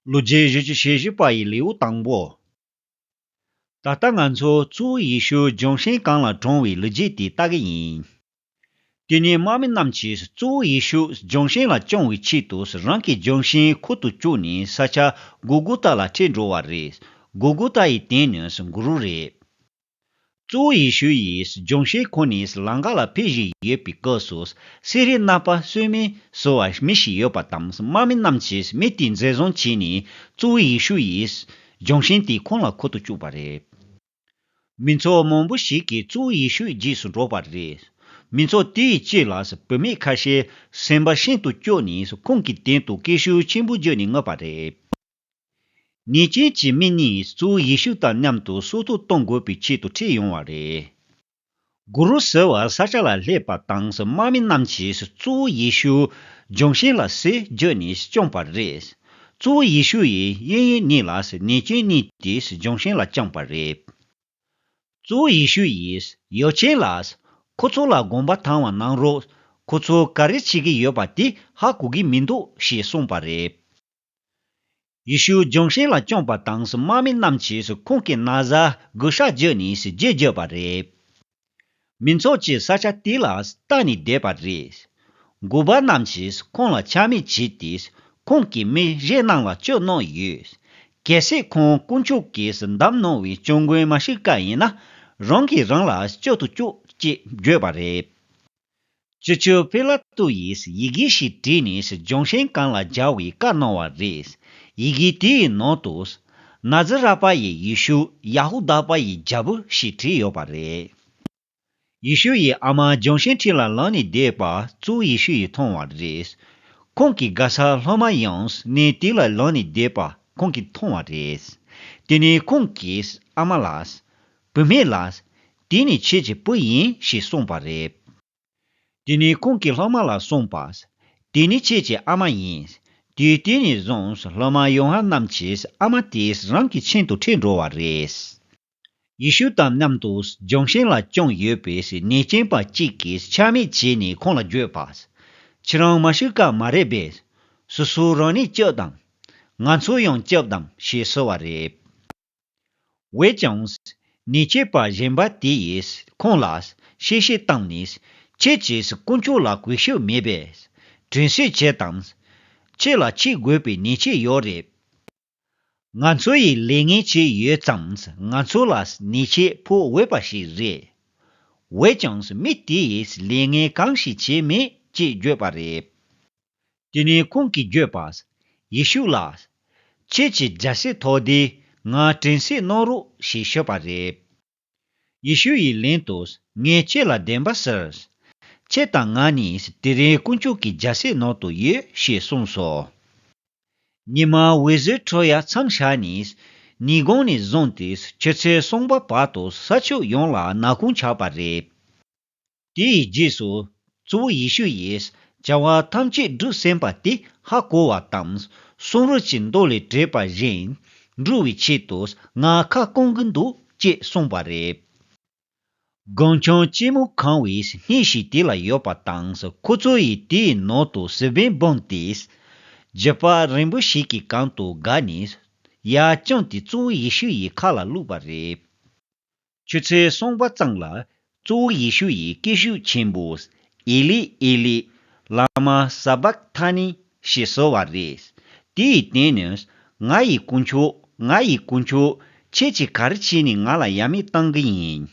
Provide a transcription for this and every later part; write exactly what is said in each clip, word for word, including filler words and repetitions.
ལོ་རྒྱུས་བཞི་བཅུ་ཞེ་བཞི་པ་ཡི་ལེའུ་དང་པོ། ད་ལྟ་ང་ཚོ་གཙོ་བོ་ཡེ་ཤུ་ལྗོན་ཤིང་གང་ལ་གྲོངས་པའི་ལོ་རྒྱུས་དེ་ལྟ་གི་ཡིན། དེ་ནས་དམག་མི་རྣམས་ཀྱིས་གཙོ་བོ་ཡེ་ཤུ་ལྗོན་ཤིང་ལ་བཅོམ་པའི་ཆེད་དུ་རང་གི་ལྗོན་ཤིང་ཁུར་དུ་བཅུག་ནས་ས་ཆ་གོ་གོ་ཐ་ལ་ཁྲིད་འགྲོ་བ་རེད། གོ་གོ་ཐ་ཡི་དོན་ནི་གུ་རུ་རེད། གཙོ་བོ་ཡེ་ཤུ་ཡིས་ལྗོན་ཤིང་ཁུར་ནས་ལམ་ཁ་ལ་ཕེབས་བཞིན་ཡོད་པའི་སྐབས་སུ། སི་རི་ནག་པ་སུ་མེ་ཟེར་བ་མི་ཞིག་ཡོད་པ་དང་། དམག་མི་རྣམས་ཀྱིས་མི་དེ་འཛིན་བཟུང་བྱས་ནས་གཙོ་བོ་ཡེ་ཤུ་ཡི་ལྗོན་ཤིང་དེ་ཁོང་ལ་ཁུར་དུ་བཅུག་པ་རེད། མི་ཚོགས་མང་པོ་ཞིག་གིས་གཙོ་བོ་ཡེ་ཤུའི་རྗེས་སུ་འགྲོ་བ་རེད། མི་ཚོགས་དེའི་གཅིག་ལ་བུད་མེད་ཁ་ཤས་སེམས་པ་ཤིན་ཏུ་སྐྱོ་ནས་ཁོང་གི་སྟེང་དུ་སྐད་ཤུགས་ཆེན་པོ་བརྗོད་ནས་ངུས་པ་རེད། ཉེས་ཅན་གྱི་མི་གཉིས་གཙོ་བོ་ཡེ་ཤུ་དང་མཉམ་དུ་སྲོག་ཐོག་གཏོང་དགོས་པའི་ཆེད་དུ་ཁྲིད་ཡོང་བ་རེད། གུ་རུ་ཟེར་བ་ས་ཆ་ལ་སླེབས་པ་དང་། དམག་མི་རྣམས་ཀྱིས་གཙོ་བོ་ཡེ་ཤུ་ལྗོན་ཤིང་ལ་གསེར་བརྒྱབ་ནས་བཅོམ་པ་རེད། གཙོ་བོ་ཡེ་ཤུ་ཡིས་གཡས་གཡོན་གཉིས་ལ་ཉེས་ཅན་གཉིས་དེ་ལྗོན་ཤིང་ལ་བཅངས་པ་རེད། གཙོ་བོ་ཡེ་ཤུ་ཡིས་ཡོ་ཆེན་ལ། ཁོ་ཚོ་ལ་དགོངས་པ་དྭངས་པ་གནང་རོགས། ཁོ་ཚོ་ག་རེ་བྱེད་ཀྱི་ཡོད་པ་དེ་ཧ་གོ་གི་མི་འདུག་ཞེས་གསུངས་པ་རེད། ཡེ་ཤུ་ལྗོན་ཤིང་ལ་བཅོམ་པ་དང་། དམག་མི་རྣམས་ཀྱིས་ཁོང་གི་ན་བཟའ་གུས་ཕྱག་བརྗོད་ནས་རྗེས་བརྗོད་པ་རེད། མི་ཚོགས་ཀྱིས་ས་ཆ་དེ་ལ་ལྟ་ནས་བསྡད་པ་རེད། འགོ་པ་རྣམས་ཀྱིས་ཁོང་ལ་ཆ་མེད་བྱས་ཏེ། ཁོང་གི་མི་གཞན་རྣམས་ལ་སྐྱོབ་གནང་ཡོད། གལ་སྲིད་ཁོང་དཀོན་མཆོག་གིས་བདམས་གནང་བའི་སྐྱབས་མགོན་མ་ཤི་ཀ་ཡིན་ན། རང་གིས་རང་ལ་སྐྱོབ་ཏུ་བཅུག་ཅེས་བརྗོད་པ་རེད། སྤྱི་ཁྱབ་པི་ལ་ཏུ་ཡིས་ཡི་གེ་ཞིག་བྲིས་ནས་ལྗོན་ཤིང་གང་ལ་སྦྱར་བའི་བཀའ་གནང་བ་རེད། ཡི་གེ་དེའི་ནང་དུ། ན་ཛི་ར་པ་ཡི་ཡེ་ཤུ་ཡ་ཧུ་དཱ་པ་ཡི་རྒྱལ་པོ་ཞེས་བྲིས་ཡོད་པ་རེད། ཡེ་ཤུ་ཡི་ཨ་མ་ལྗོན་ཤིང་འཁྲིས་ལ་ལངས་ནས་བསྡད་པ་གཙོ་བོ་ཡེ་ཤུ་ཡིས་མཐོང་བ་རེད། ཁོང་གི་དགའ་ས་སློབ་མ་ཡང་གནས་དེ་ལ་ལངས་ནས་བསྡད་པ་ཁོང་གིས་མཐོང་བ་རེད། དེ་ནས་ཁོང་གིས་ཨ་མ་ལ། བུད་མེད་ལ། དེ་ནི་ཁྱེད་ཀྱི་བུ་ཡིན་ཞེས་གསུངས་པ་རེད། དེ་ནས་ཁོང་གིས་སློབ་མ་ལ་གསུངས་པ། དེ་ནི་ཁྱེད་ཀྱི་ཨ་མ་ཡིན། དུས་དེ་ནས་བཟུང་སློབ་མ་ཡོ་ཧ་ནན་གྱིས་ཨ་མ་དེ་རང་གི་མཆན་དུ་ཁྲིད་འགྲོ་བ་རེད། ཡེ་ཤུ་དང་མཉམ་དུ་ལྗོན་ཤིང་ལ་བཅོམ་ཡོད་པའི་ཉེས་ཅན་པ་གཅིག་གིས་ཆ་མེད་བྱས་ནས་ཁོང་ལ་བརྗོད་པ། ཁྱེད་རང་མ་ཤི་ཀ་མ་རེད་པས། སོ་སོ་རང་ཉིད་སྐྱོབ་དང་། ང་ཚོ་ཡང་སྐྱོབ་དང་ཞེས་ཟེར་བ་རེད། འོན་ཀྱང་། ཉེས་ཅན་པ་གཞན་པ་དེ་ཡིས་ཁོང་ལ་གཤེ་གཤེ་བཏང་ནས། ཁྱེད་ཀྱིས་དཀོན་མཆོག་ལ་གུས་ཞབས་མེད་པས། དྲན་གསོ་བྱེད་དང་། ཁྱེད་ལ་ཁྱེད་དགོས་པའི་ཉེས་ཆད་ཡོད་རེད། ང་ཚོ་ཡི་ལས་ངན་བྱས་ཡོད་ཙང་ང་ཚོ་ལ་ཉེས་ཆད་ཕོག་འོས་པ་ཞིག་རེད། འོན་ཀྱང་མི་དེ་ཡིས་ལས་ངན་གང་ཞིག་བྱས་མེད་ཅེས་བརྗོད་པ་རེད། དེ་ནས་ཁོང་གིས་བརྗོད་པ། ཡེ་ཤུ་ལགས། ཁྱེད་ཀྱི་རྒྱལ་སྲིད་ཐོག་དེ་ང་དྲན་གསོ་གནང་རོགས་ཞེས་ཞུས་པ་རེད། ཡེ་ཤུ་ཡིས་ལན་དུ་ངས་ཁྱེད་ལ་བདེན་པ་ཟེར། ཁྱེད་དང་ང་གཉིས་དེ་རིང་དཀོན་མཆོག་གི་རྒྱལ་སྲིད་ནང་དུ་ཡོད་ཞེས་གསུངས་སོ། ཉི་མ་འོད་ཟེར་འཕྲོ་ཡར་མཚམས་བཞག་ནས་ཉིན་གུང་ནས་བཟུང་སྟེ་ཆུ་ཚོད་གསུམ་པ་བར་དུ་ས་ཕྱོགས་ཡོངས་ལ་ནག་ཁུང་ཆགས་པ་རེད། དེའི་རྗེས་སུ་གཙོ་བོ་ཡེ་ཤུ་ཡིས་བྱ་བ་ཐམས་ཅད་སྒྲུབ་ཟིན་པ་དེ་ཧ་གོ་བ་དང་གསུང་རབ་ཀྱི་མདོ་ལས་བྲིས་པ་བཞིན་འགྲུབ་པའི་ཆེད་དུ་ང་ཁ་སྐོང་གི་འདུག་ཅེས་གསུངས་པ་རེད། སྒང་ཆེན་ལྕི་མོ་གང་བའི་སྣེ་ཞིག་དེ་ལ་ཡོད་པ་དང་། ཁོ་ཚོ་ཡིས་དེའི་ནང་དུ་གཟུ་དཔོན་སྦངས་ཏེ། རྒྱུ་པ་རིང་པོ་ཞིག་གི་སྒང་དུ་བཀལ་ནས་ཡར་བརྐྱངས་ཏེ་གཙོ་བོ་ཡེ་ཤུ་ཡི་ཁ་ལ་བླུགས་པ་རེད། ཆུ་ཚོད་གསུམ་པ་ཙམ་ལ་གཙོ་བོ་ཡེ་ཤུ་ཡིས་སྐད་ཤུགས་ཆེན་པོས། ཨེ་ལི་ཨེ་ལི། ལ་མ་ས་བག་ཐ་ནི། ཞེས་ཟེར་བ་རེད། དེའི་དོན་ནི། ང་ཡི་དཀོན་མཆོག་ང་ཡི་དཀོན་མཆོག་ཁྱེད་ཀྱིས་ག་རེ་བྱས་ནས་ང་ལ་ཡ་མེད་བཏང་གི་ཡིན།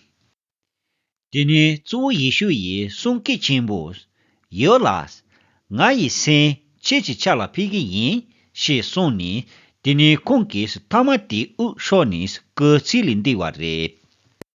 དེ་ནས་གཙོ་བོ་ཡེ་ཤུ་ཡིས་གསུང་སྐད་ཆེན་པོས། ཡོད་ལགས། ང་ཡི་སེམས་ཁྱེད་ཀྱི་ཕྱག་ལ་ཕུལ་གྱི་ཡིན། ཞེས་གསུངས་ནས། དེ་ནས་ཁོང་གིས་ཐ་མ་དེའི་དབུགས་ཤོར་ནས་སྐུ་ཚེ་ལས་འདས་པ་རེད།